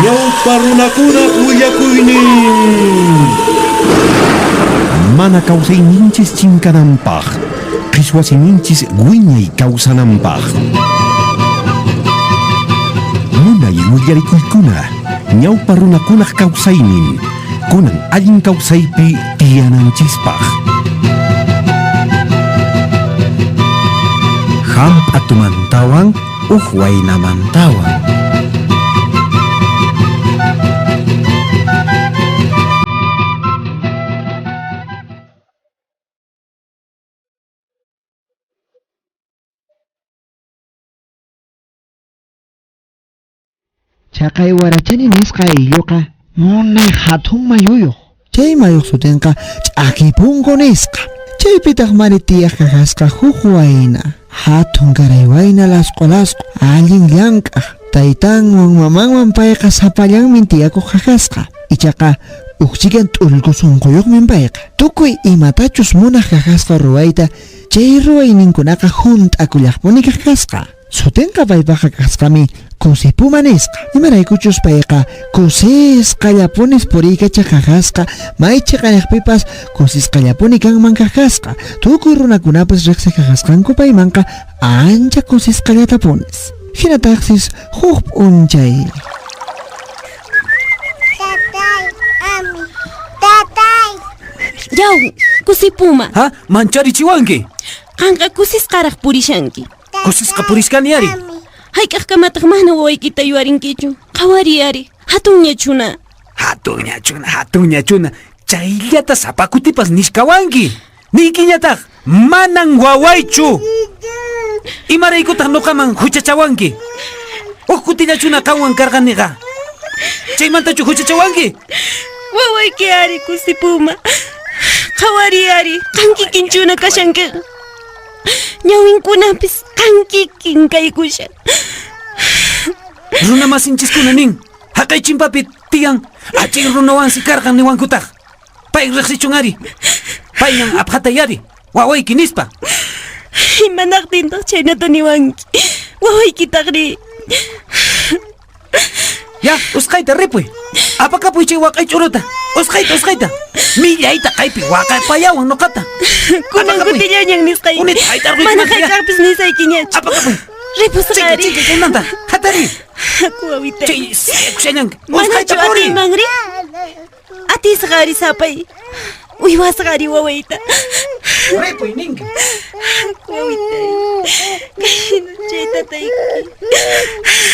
Ñawpa runakunaq willakuynin. Mana kawsayninchis chinkananpaq, qhichwa siminchis wiñay kawsananpaq. Munay willarikuykuna, ñawpa runakunaq kawsaynin, kunan allin kawsaypi tiyananchispaq. Hamp'atumantawan huk waynamantawan. Chaqay Warachani nisqa aylluqa munay hatun mayuyuq. Chay mayuq sutinqa Ch'akipunku nisqa. Chaypitaq mari tiyaq kajasqa huk wayna, hatun karay wayna lasq'o lasq'o, allin llank'aq. Taytanwan mamanwan payqa sapallanmin tiyakuq kajasqa. Ichaqa ukchikan t'ullku sunquyuqmin payqa. Tukuy imatachus munaq kajasqa ruwayta, chay ruwayninkunaqa hunt'akullaqpuni kajasqa. Sutinqa paypaqqa kasqami Kusipuma nisqa. Imaraykuchus payqa kusisqallapunis puriykachaq kajasqa, may chiqaniqpipas kusisqallapuni kanman kajasqa. Tukuy runakunapas riqsiq kajasqanku paymanqa ancha kusisqallatapunis. Hinataqsis huk p'unchay. Tatay, ami, tatay. Yaw, Kusipuma. Ha? Mancharichiwanki. Qanqa kusisqaraq purishanki. Kusisqa purishkani ari. Hayk'aqkamataq mana wawaykita yuwarinkichu? Qhawariy ari, hatunñachuna. Hatunñachuna, hatunñachuna. Chayllata sapa kutipas nishkawanki. Niykiñataq, manan wawaychu. Imaraykutaq nuqaman huchachawanki? Huk kutillachuna qanwan karqaniqa. Chaymantachu huchachawanki? Wawayki ari, Kusipuma. Qhawariy ari, qan kikinchuna kashankiqa. Ñawinkunapis qan kikin kaykushan. Runa masinchiskuna nin, haqay chimpapi tiyan achin runawansi karqan niwankutaq. Pay riqsichun ari. Payñan aphatay ari, wawayki nispa. Imanaqtintaq chhaynata niwanki? Wawaykitaqri. Ya, usqayta ripuy. Apakapuy chay waqay ch'uruta. Usqayta, usqayta. Millayta kaypi waqapayawan nuqata. Kunan kutillañan nisqayki. Unita haytarquyki. Mana hayk'aqpis nisaykiñachu. Apakapuy. Ripusqari. Chinka, chaymanta. Hatari. Wawitay. Chay sayakushallanki. Usqayta Manachu puriy. atiymanri? Atisqari sapay. Uywasqari wawayta. Ripuy ninki. Wawitay. Kayna chay tatayki.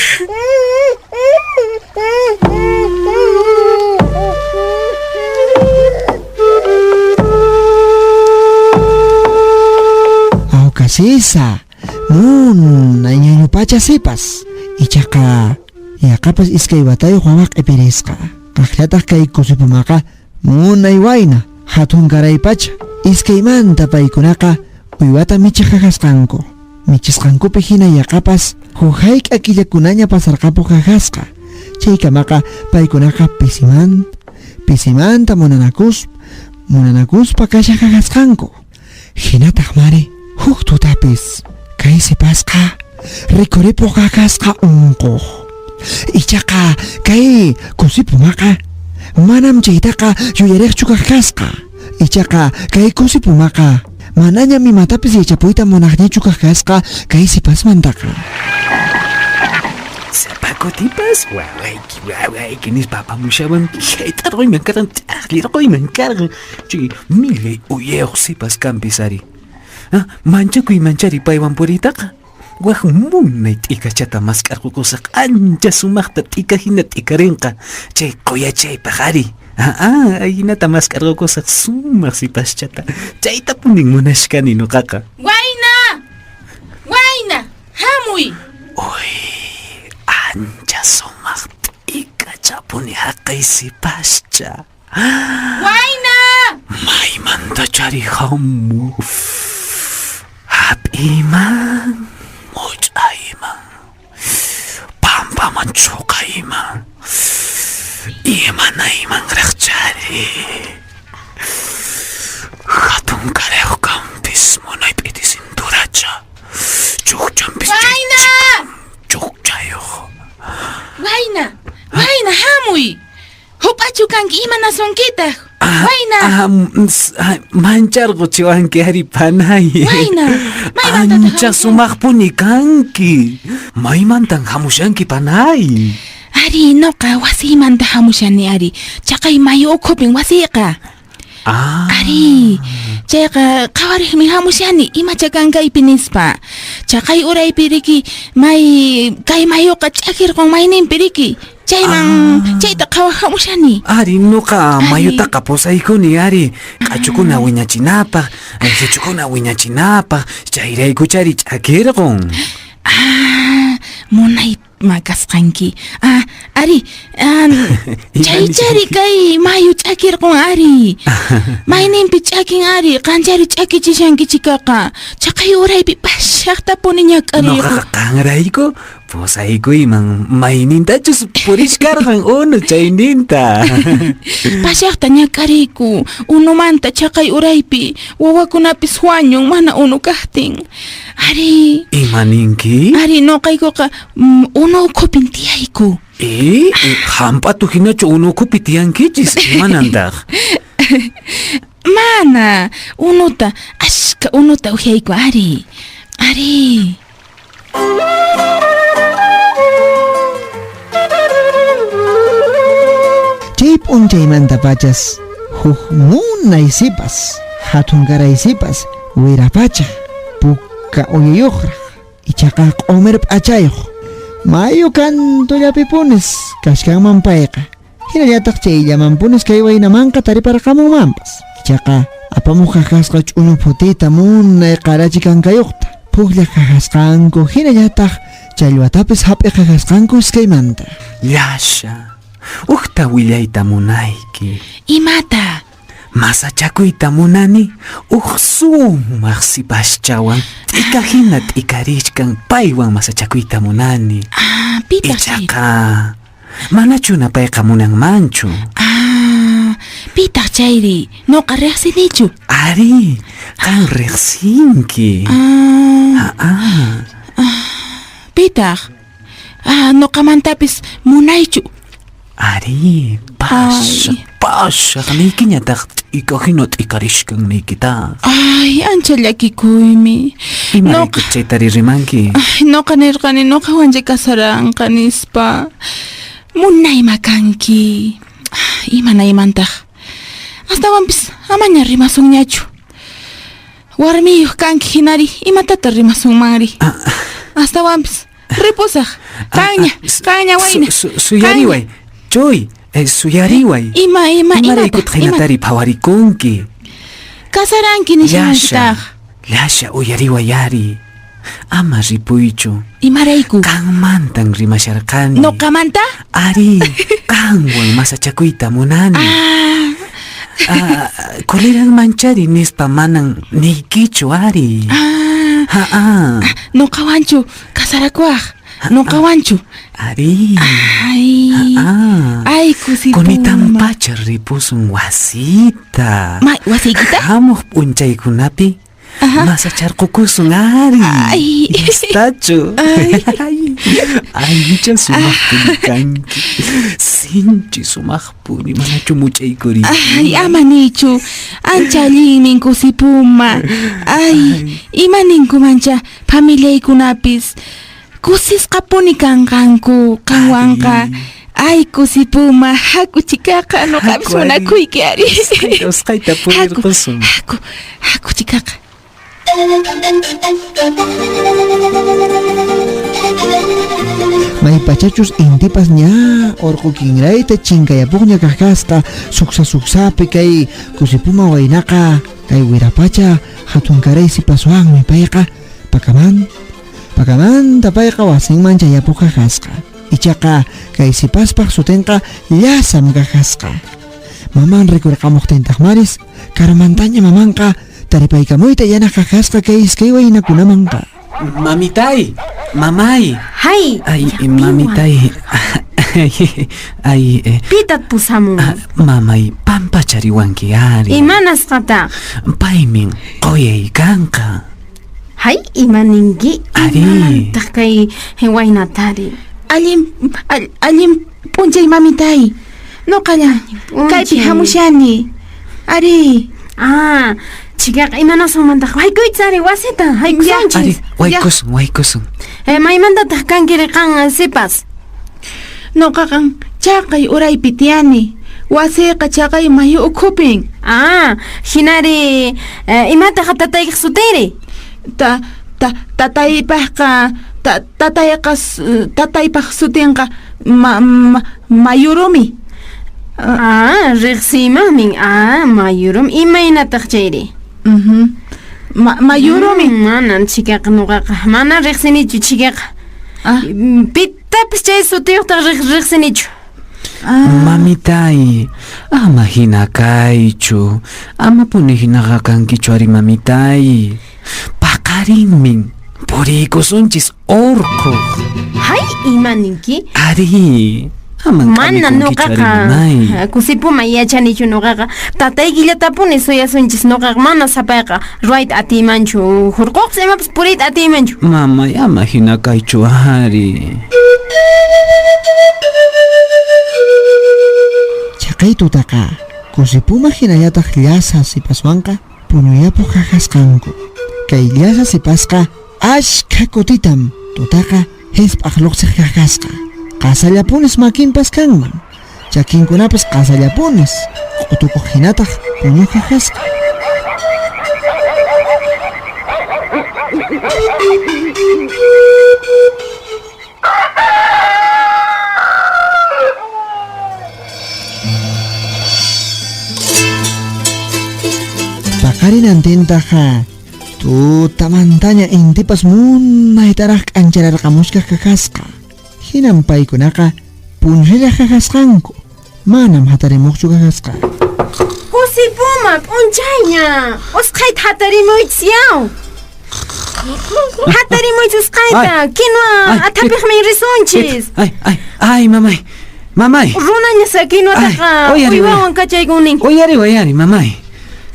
Awkasisa, munay ñañupacha sipas. Ichaqa yaqapas iskay watayuq wawa q'ipirisqa. Kaqllataq kay Kusipumaqa munay wayna, hatun karaypacha. Iskaymanta paykunaqa uywata michiq kajasqanku. Michisqankupi hina yaqapas huk hayk'a killakunaña pasarqapuq kajasqa. Chaykamaqa paykunaqa pisimanta, pisimanta munanakuspa, munanakuspa kashaq kajasqanku. Hinataq mari huk tutapis kay sipasqa rikuripuq kakasqa unquq. Ichaqa kay Kusipumaqa manam chaytaqa yuyariqchu kaq kasqa. Ichaqa kay Kusipumaqa manañam imatapis yachapuyta munaqñachu kaq kasqa kay sipasmantaqa. Sapa kutipas wawayki, wawayki nispa apamushawan hayt'arquyman karqan, t'aqlirquyman karqan. Chay millay uyayuq sipas kanpis ari. Ah, manchakuy manchari paywan puriytaqa. Waj munay t'ikachata mask'arqukusaq ancha sumaqta t'ika hina t'ikarinqa. Chay quyachaypaq ari. Ah, ah, hinata mask'arqukusaq sumaq sipaschata. Chaytapunin munashkani nuqaqa. Wayna! Wayna! Hamuy! Uy, ancha sumaq t'ikachapuni haqay sipascha. Wayna! Maymantachari hamu. Hap'iyman, much'ayman, pampaman chuqayman, imanaymanraqchari. Hatun karayuq kanpis munay p'iti cinturacha, chukchanpis Wayna! chukchayuq. Wayna! Wayna, Hamuy! Hup'achu kanki imanasunkitaq? Wayna! Mancharquchiwanki ari panay. Wayna, maymantataq Ancha hamushanki? sumaqpuni kanki. Maymantan hamushanki panay? Ari, noqa wasiymanta hamushani ari. Chaqay mayu ukhupin wasiyqa. Ah. Ari, chayqa qhawariqmi hamushani imacha kankaypi nispa. Chaqay uraypi riki may kay mayuqa ch'akirqun mayninpi riki. Chayman chayta qhawaq hamushani. Ari, noqa Ari. mayutaqa pusaykuni ari. Q'achukuna wiñachinapaq, hichukuna wiñachinapaq, chayraykuchari ch'akirqun. Ah, munay makasqanki. Ah, ari, ah, chaychari kay mayu ch'akirqun ari. Mayninpi ch'akin ari, qanchari ch'akichishanki chikaqa. Chaqay uraypi pashaqtapuni ñak'ariyku. Noqaqa qanrayku pusaykuyman maynintachus purishkarqan unu chayninta. Pashaqta ñak'ariyku, unumanta chaqay uraypi wawakunapis wañun mana unu kaqtin. Ari, Ima ninki? ari noqaykuqa unu ukhupin tiyayku. E, hamp'atu hinachu unu ukhupi tiyankichis, imanantaq? Mana, unuta, ashka unuta uhyayku ari. Ari. Chay p'unchaymantapachas huk munay sipas, hatunkaray sipas, wirapacha, puka uyayuqraq, ichaqa q'umir p'achayuq, mayu kantullapipunis kashkanman payqa. Hinallataq chayllamanpunis kay waynamanqa tariparqamunmanpas. Ichaqa apamuq kasqa ch'uñu phutita munay qarachi kankayuqta, pukllaq kasqanku hinallataq challwatapis hap'iqa kasqanku iskaymanta. Llasha, uqta willayta munayki. Imata? Masachakuyta munani uq sumaq sipaschawan t'ika hina t'ikarichkan paywan masachakuyta munani. Ah, pitaq chayri? Ichaqa manachuna payqa munanmanchu. Ah, pitaq chayri? Noqa riqsinichu. Ari, qan riqsinki. Ah, Ah, pitaq? Ah, noqamantapis munaychu. Ari, pasaq, Ay. pasaq niykiñataq t'ika hina t'ikarishkan niykitaq. Ay, ancha llakikuymi. Imarayku chaytari rimanki? Ay, noqa nirqani noqawancha kasaranqa nispa. Munayma kanki. Ay, imanaymantaq. Astawanpis amaña rimasunñachu. Warmiyuq kanki hinari imatata rimasunmanri. Astawanpis ripusaq. Qanña, qanña wayna. Suyariway, Chuy, suyariway. Ima, ima, Imaraykutaq imata, imata? hinatari phawarikunki? Kasaranki Llasha, nishankitaq. llasha uyariway ari. Ama ripuychu. Imarayku? Qanmantan rimasharqani. Noqamanta? Ari, qanwan masachakuyta munani. Ah, Ah, kuliran manchari nispa manan niykichu ari. ah, Ha, ah. noqawanchu kasarakuwaq. Noqawanchu. Ari. Ay. Ah. Ay, kusipuma. Kunitan pacha ripusun wasita. Ma, wasiykita? Hamuq p'unchaykunapi Ajá. masacharqukusun ari. Ay. Yastachu. Ay. Ancha sumaqpuni kanki. Sinchi sumaqpuni manachu much'aykuri. Ay, ama nichu. Ancha allinmin kusipuma. Ay, ima ninkumancha familiaykunapis. Kusisqapuni kanqanku qanwanqa. Ay, kusipuma, haku chikaqa, noqapis Haku, ari. munakuyki ari. Usqhayta, usqhayta Haku, purirqusun. haku, haku chikaqa. Maypachachus intipas ña orqu kinrayta chinkayapuqña kaqkasqa suksa suksapi kay kusipuma waynaqa kay wirapacha hatunkaray sipaswanmi payqa pakaman pakamanta payqa wasinman chayapuq kaqkasqa. Ichaqa kay sipaspaq sutinqa llasam kaqkasqa. Maman rikurqamuqtintaq maris karamantaña mamanqa taripaykamuyta yanaq kaqkasqa kay iskay waynakunamanqa. Mamitay, mamay. Hay, Ay, mamitay. Ay, Pitat pusamun. mamay, pampachariwanki ari. Imanasqataq? Paymin quyay kanqa. Hay, imaninki? Ari. Imanantaq kay waynatari? Allin, allin P'unchay mamitay. Noqalla kaypi hamushani. Ari. Ah, chikaqa imanasunmantaq waykuychis ari wasita, haykusunchis. Ari, waykusun, waykusun. Maymantataq kankiri qan, sipas? Noqaqan chaqay uraypi tiyani. Wasiyqa chaqay mayu ukhupin. Ah, hinari imataq tataykiq sutiri? Ta ta tataypaqqa ta tatayqa tataypaq sutinqa mayurumi. Ah, riqsiymanmin. Ah, mayurumi. Imaynataq chayri? Mayurumi. Manan chikaqa noqaqa. Mana riqsinichu chikaqa. Ah. Pitapis chay sutiyuqtaq riqsinichu. Mamitay, ama hina kaychu. Amapuni hinaqa kankichu ari mamitay. Paqarinmin puriykusunchis urquq. Hay, ima ninki? Ari, aman Mana k'amikunkichu ari noqaqa mamay. Kusipuma yachanichu noqaqa. Tataykillatatapuni suyasunchis noqaqa mana sapayqa ruwayta atiymanchu. Hurquqpas imapas puriyta atiymanchu. Mamay, ama hina kaychu ari. Chaqay tutaqa Kusipuma hinallataq llasa sipaswanqa puñuyapuq kakasqanku. Kay llasa sipasqa ashkha kutitam tutaqa hisp'aq luqsiq kakasqa. Qasallapunis makinpas kanman. Chakinkunapas qasallapunis q'utukuq hinataq puñuq kakasqa. Paqarinantintaqa tutamantaña intipas munaytaraq k'anchararqamushkaq kakasqa. Hinam paykunaqa punllallaq kakasqanku. Manam hatarimuqchu kakasqa. Kusipuma p'unchayña. Usqhayta hatarimuychis yaw. Hatarimuychis usqhayta. Quinua athapiqmi risunchis. Ay, ay, ay, mamay. Mamay. Runaña sakinuataqa uywawan kachaykunin. Uyari, uyari, mamay.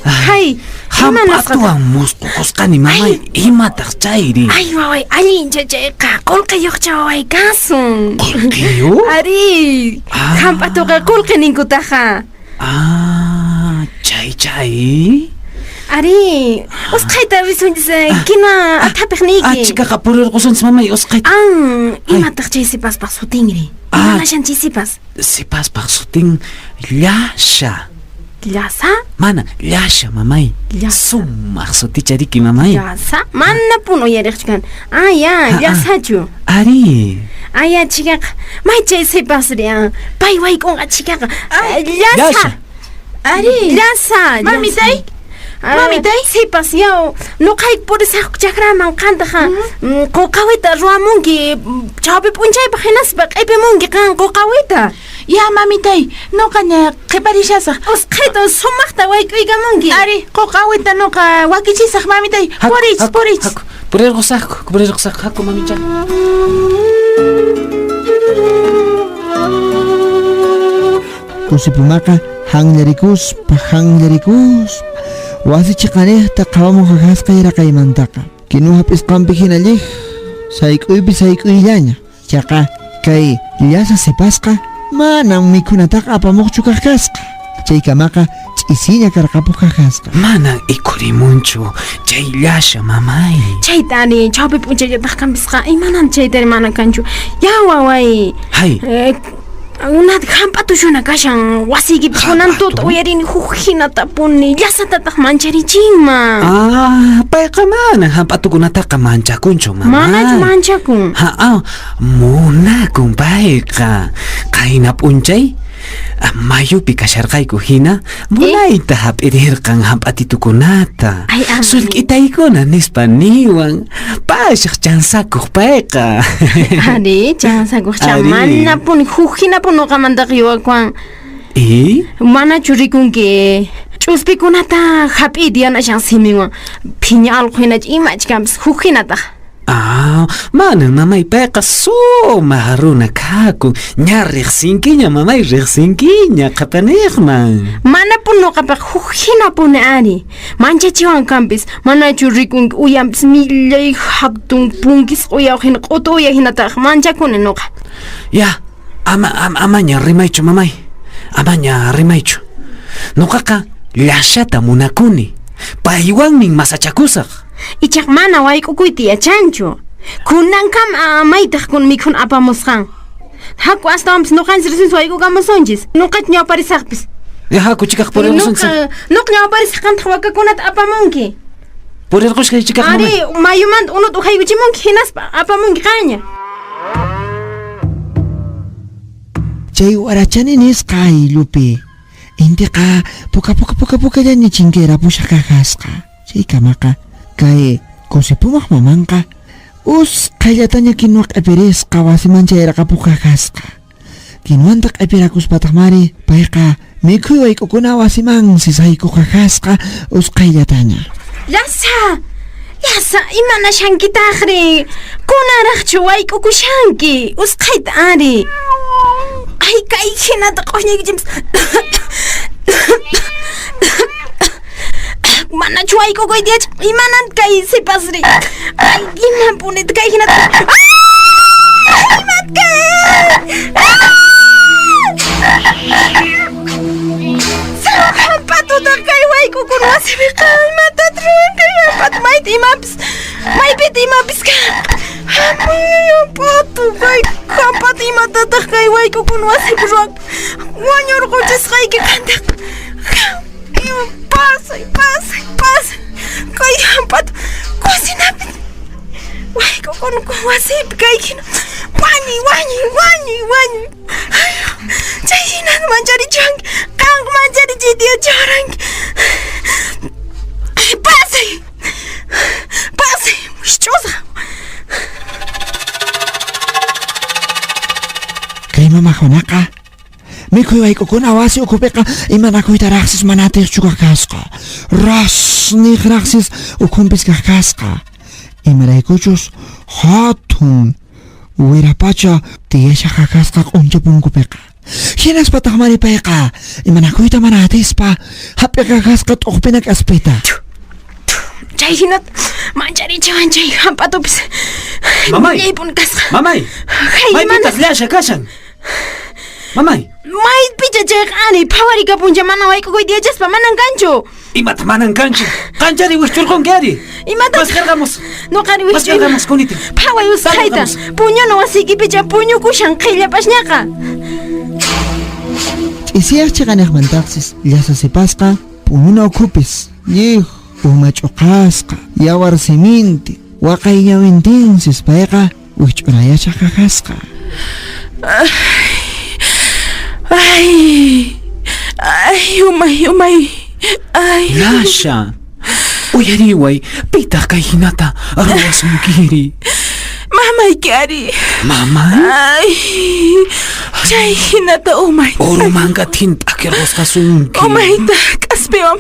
Hay, hamp'atuwan musqukusqani, mamay. Imataq chayri? Ay, waway, allincha chayqa. Qullqiyuqcha waway kasun. Qullqiyuq? Ari, hamp'atuqa qullqi ninkutaqa. Ah, chay chay. Ari, usqhayta risunchis quinua athapiq niyki. Achkaqa purirqusunchis, mamay, usqhayta. An, imataq chay sipaspaq sutinri? Imanashan chay sipas? Sipaspaq sutin Llasha. Llasa? Mana, Llasha, mamay. Sumaq sutichariki, mamay. Llasa? Mana pun uyariqchu kan. Ah, ya, llasachu. Ari. Ah, ya, chikaqa. May chay sipasri, pay wayk'unqa chikaqa. Llasa. Ari. Llasa. Mamitay. Mamitay. Sipas, yaw. Nuqayku purisaqku chakraman qantaqa. Quqawita ruwamunki. Chawpi p'unchaypaq hinaspa q'ipimunki qan quqawita. Ya, mamitay, noqaña qhiparishasaq. Usqhayta sumaqta wayk'uykamunki. Ari, quqawita noqa wakichisaq, mamitay. Purich, purich. Purirqusaqku, purirqusaqku, haku, mamicha. Kusipumaqa hanllarikuspa, hanllarikuspa. Wasi chiqaniqta qhawamuq kakasqa yaraqaymantaqa. Kinuwa hap'isqanpi hina llij, sayk'uypi sayk'uyllaña. Chaqa kay llasa sipasqa manam mikhunataqa apamuqchu kaq kasqa. Chaykamaqa ch'isiña karqapuq kakasqa. Manan ikhurimunchu chay llasha, mamay. Chaytari, chawpi p'unchayllataq kanpisqa, imanan chaytari mana kanchu. Ya, waway. Hay. Unat hamp'atushuna kashan wasiykipi kunan tuta uyarini huk hinatapuni llasatataq mancharichinman. Ah, payqa manan hamp'atukunataqa manchakunchu, mamay. Manachu manchakun? Ha, munakun payqa. Qayna p'unchay mayupi kasharqayku hina munayta hap'irirqan hamp'atitukunata. Sullk'itaykuna nispa niwan. Pashaq chansakuq payqa. Ari, chansakuq cha manapuni huk hinapuni nuqamantaqa yuwakuwan. Manachu rikunki ch'uspikunata hap'iyta yanashan siminwan. Phiña allqu hinachu imachi kanpas huk hinataq. Ah, manan mamay, payqa sumaq runa kakun. Ña riqsinkiña, mamay, riqsinkiña qhapaniqman. Manapuni nuqapaq huk hinapuni ari. Manchachiwan kanpis, manachu rikunki uyanpis millay hatun punkisqa uyawaq hina, q'utu uya hinataq manchakuni nuqa. Ya, Ama ama amaña rimaychu mamay. Amaña rimaychu. Nuqaqa llashata munakuni. Paywanmin masachakusaq. Ichaq mana wayk'ukuyta yachanchu. Kunankama maytaq kun mikhun apamusqan. Haku astawanpis nuqanchis risunchis wayk'ukamusunchis. Nuqach ñawparisaqpis. Ya haku chikaq purirqusunchis. Nuqa nuqa ñawparisaq qantaq wakakunata apamunki. Purirqusqa chikaq mamay. Ari, mayumanta unuta uhaykuchimunki hinaspa apamunki qaña. Chay warachani nisqa ayllupi intiqa puka puka puka pukallaña chinkayrapusaq kakasqa. Chaykamaqa kay Kusipumaq mamanqa usqhayllataña kinuwa q'ipirisqa wasiman chayraqapuq kakasqa. Kinuwanta q'ipirakuspataq mari payqa mikhuy wayk'ukuna wasimansi saykuq kakasqa usqhayllataña. Llasa, llasa, imanashankitaqri? Kunanraqchu wayk'ukushanki? Usqhayta ari. Ay, kay hinata q'uñaykichimpas. Manachu wayk'ukuyta yachan? Imanan kay sipasri? Ay, imapunita kay hinata. ¡Ah! Imat kay! ¡Ah! Hamp'atutaq kay wayk'ukuna wasipiqa imatataq ruwan kay hamp'atu mayta imapis maypita imapis kan. Hamp'atu kay hamp'atu imatataq kay wayk'ukuna wasipi ruwan wañurquchisqayki qantaq. Pasay, pasay, pasay. Kay hamp'atu cocinapi wayk'ukuna wasipi kay hina wañuy, wañuy, wañuy, wañuy. Chay hinata mancharichiwanki, qanqa mancharichiyta yachawaranki. Pasay, pasay, wisch'usqa. Kay mama Juanaqa mikhuy wayk'ukuna wasi ukhupiqa imanakuytaraqsis mana atiqchu kaq kasqa. Ras niqraqsis ukhunpis kaq kasqa. Imaraykuchus hatun wirapacha tiyashaq kasqa q'uncha punkupiqa. Hinaspataq mari payqa imanakuyta mana atispa hap'iqa kasqa t'uqpina k'aspita. Chay hinata mancharichiwan chay hamp'atupis. Mamay. Millaypuni kasqa. Mamay. Hay, Maypitaq imanas- llasha kashan? Mamay. Maypicha chayqa ari phawarikapuncha mana wayk'ukuyta yachaspa manan kanchu. Imata manan kanchu? Qanchari wischurqunki ari. Imata? Maskarqamus. Nuqari wisch'uyman. Maskarqamus kuniti. Phaway usqhayta. Salqamus. Puñuna wasiykipicha puñukushan qhillapasñaqa. Ch'isiyaq chiqaniqmantaqsis llasa sipasqa puñuna ukhupis lliw uma ch'uqasqa yawar siminti waqay ñawintinsis payqa wich'urayachaq kakasqa. Ay, ay, umay, umay, ay. Lasha. Uyariway, pitaq kay hinata ruwasunkiri? Mamayki ari. Mamay? Ay, chay hinata umay. Uru manka thin p'akirqusqasunki. Umayta k'aspiwan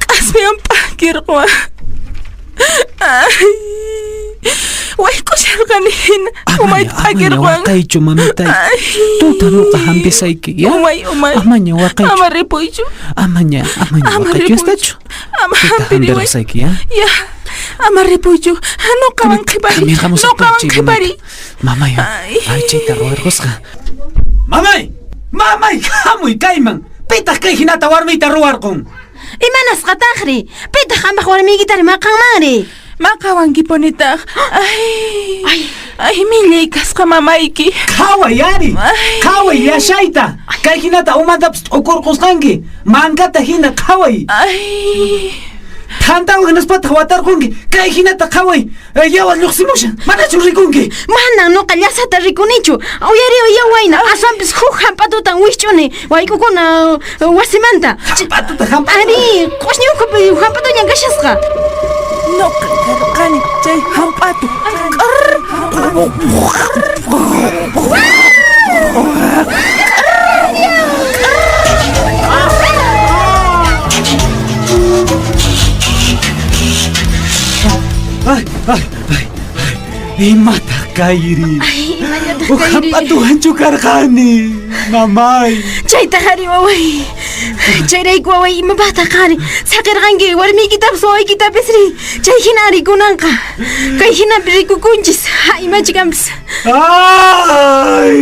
k'aspiwan p'akirquwan. Ay, wayk'usharqani hina umayta Amaña, amaña p'akirquwan. waqaychu mamitay. Ay. Tuta nuqa hampisayki, ya? Umay, umay. Amaña waqaychu. Ama ripuychu. Amaña, amaña Ama waqaychu. ripuychu. Yastachu. Ama Tuta hampiriway. hampirqusayki, ya? Ya, ama ripuychu. Nuqawan qhipari. Kamirqamusaq Nuqawan chay qhipari. Mamay, Ay. ay chayta ruwarqusqa. Mamay! Mamay, hamuy kayman. Pitaq kay hinata warmiyta ruwarqun? Imanasqataqri? Pitaq qampaq warmiykitari maqanmanri? Maqawankipunitaq. Ay, ay, ay, millay kasqa mamayki. Qhaway ari. Ay. Qhaway llashayta. Kay hinata umantapas t'ukurqusqanki. Mankata hina qhaway. Ay. Thantawan hinaspataq watarqunki. Kay hinata qhaway. Yawar lluqsimushan. Manachu rikunki? Manan nuqa llasata rikunichu. Uyariway ya wayna, aswanpis huk hamp'atutan wisch'uni wayk'ukuna wasimanta. Hamp'atuta, hamp'atuta. Ari, q'ushñi ukhupi hamp'atuñan kashasqa. Nuqa karqani chay hamp'atu. Ay, ay, ay, ay. Imataq kayri? Ay, imallataq Uq kayri? hamp'atuwanchu karqani, mamay. Chaytaq ari waway. Chayrayku waway imapaqtaq qari saqirqanki warmiykitapas wawaykitapas ri. Chay hina rikunanqa. Kay hinapi rikukunchis. Ha, imachi kanpis. Ay,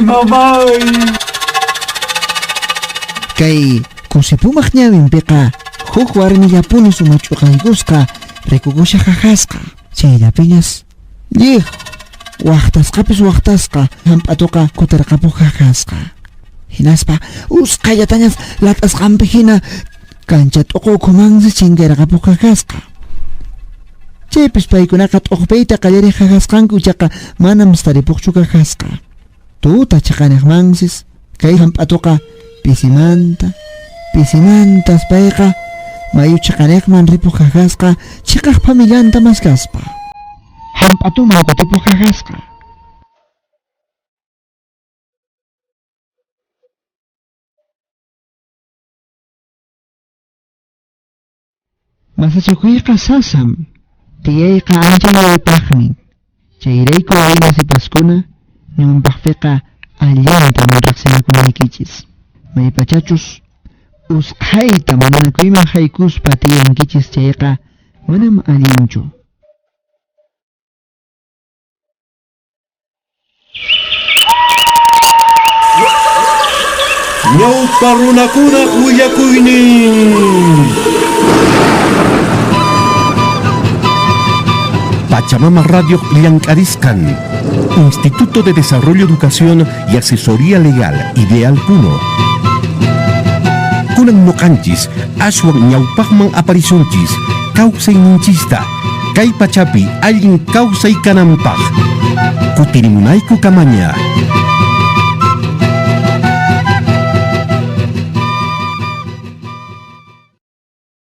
mamay. Kay kusipumaq ñawinpiqa huk warmillapuni sumach'uqaykusqa rikukusha jajasqa. Chayllapiñas lliw waqtasqapis waqtasqa hamp'atuqa kutirqapuq jajasqa. Hinaspa usqhayllatañas lat'asqanpi hina kancha t'uqu ukhumansi chinkarqapuq jajasqa. Chaypis paykunaqa t'uqpiyta qallariq jajasqanku ichaqa manam taripuqchu jajasqa. Tuta chaqaniqmansis kay hamp'atuqa pisimanta pisimantas payqa mayu chaqaniqman ripuq jajasqa chiqaq familianta maskaspa. Hamp'atuman kutipuq jajasqa. Masachakuyqa sasam, tiyayqa ancha yuyaypaqmi. Chayrayku wayna sipaskuna ñawpaqpiqa allintam riqsinakunaykichis. Maypachachus usqhayta munanakuyman haykuspa tiyankichis chayqa manam allinchu. Ñawpa runakunaq willakuynin. Pachamama Radio llank'arisqan Instituto de Desarrollo, Educación y Asesoría Legal, Ideal Puno. Kunan noqanchis aswan ñawpaqman aparisunchis kawsayninchista kay pachapi allin kawsay kananpaq. Kutirimunayku kamaña.